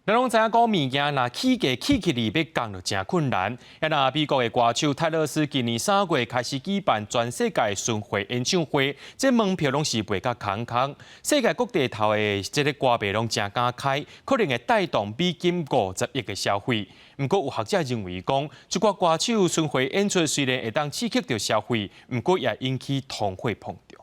咱攏知影講物件若起價起起來欲降就誠困難。啊，若美國的歌手泰勒斯今年3月開始舉辦全世界巡迴演唱會，這門票攏是賣甲空空，世界各地頭的這个歌迷攏誠敢開，可能會帶動美金50億的消費。毋過有學者認為講，這寡歌手巡迴演出雖然會當刺激著消費，毋過也引起通貨膨脹。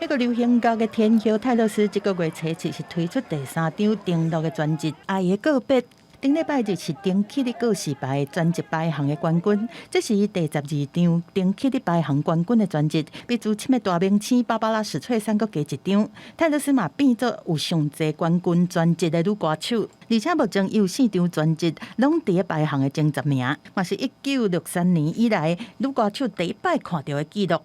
美國流行樂的天后泰勒斯，這个月初七是推出第三張登陸的專輯《愛的告別》。頂禮拜日是登起佇告示牌專輯排行的冠軍，這是伊第12張登起佇排行冠軍的專輯，比資深的大明星芭芭拉史翠珊閣加一張。泰勒斯嘛變做有上濟冠軍專輯的女歌手，而且目前伊有四張專輯攏佇咧排行的前十名，嘛是1963年以來女歌手第一擺看著的紀錄。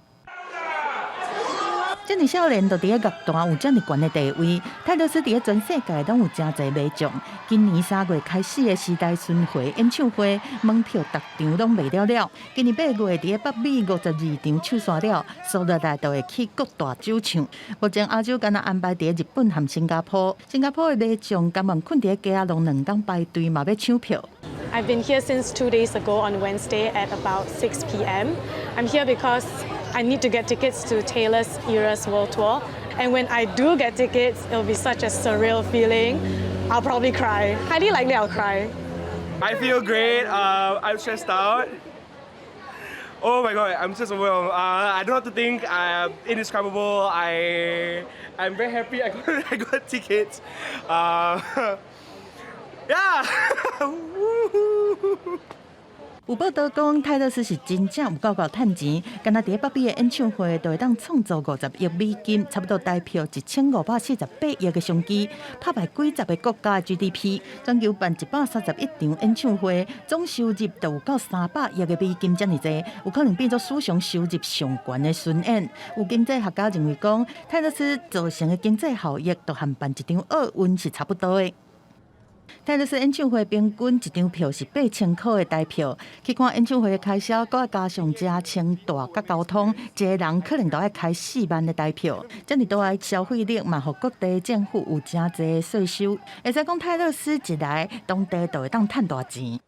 遮爾少年就佇咧樂壇有遮爾懸的地位，泰勒斯佇咧全世界攏有誠濟迷眾。今年3月開始的時代巡迴演唱會，門票逐場攏賣了了。今年8月佇咧北美52場唱煞了，紲落來就會去各大酒唱。目前亞洲敢若安排佇咧日本和新加坡，新加坡的迷眾甘願睏佇咧街仔攏2工排隊嘛欲搶票。 I've been here since 2 days ago on Wednesday at about 6 p.m. I'm here because I need to get tickets to Taylor's Eras World Tour. And when I do get tickets, it'll be such a surreal feeling. I'll probably cry. Highly likely I'll cry. I feel great. I'm stressed out. Oh my God, I'm just overwhelmed. I don't know what to think. Indescribable. I'm very happy I got tickets. Yeah. 有報道講，泰勒斯是真正有夠夠趁錢，敢若佇咧北美的演唱會就會當創造50億美金，差不多台票1548億的商機，拍敗幾十个國家的 GDP。全球辦131場演唱會，總收入就有夠300億的美金遮爾濟，有可能變做史上收入上懸的巡演。有經濟學家認為講，泰勒斯造成的經濟效益，就和辦一場奧運是差不多的。泰勒斯演唱會平均一張票是8000箍的台票，去看演唱會的開銷，閣愛加上食穿蹛佮交通，一个人可能都愛開4萬的台票。遮爾大的消費力嘛，予各地政府有誠濟稅收。會使講泰勒斯一來，當地就會當趁大錢。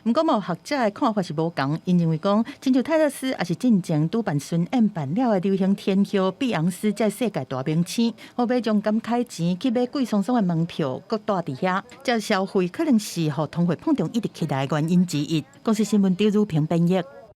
毋過，嘛有學者的看法是無仝，𪜶認為講，親像泰勒斯抑是進前拄辦巡演辦了的流行天后碧昂斯，這世界大明星，予民眾敢開錢去買貴桑桑的門票，閣蹛佇遐，這消費可能是予通貨膨脹一直起來的原因之一。公視新聞張如平編譯。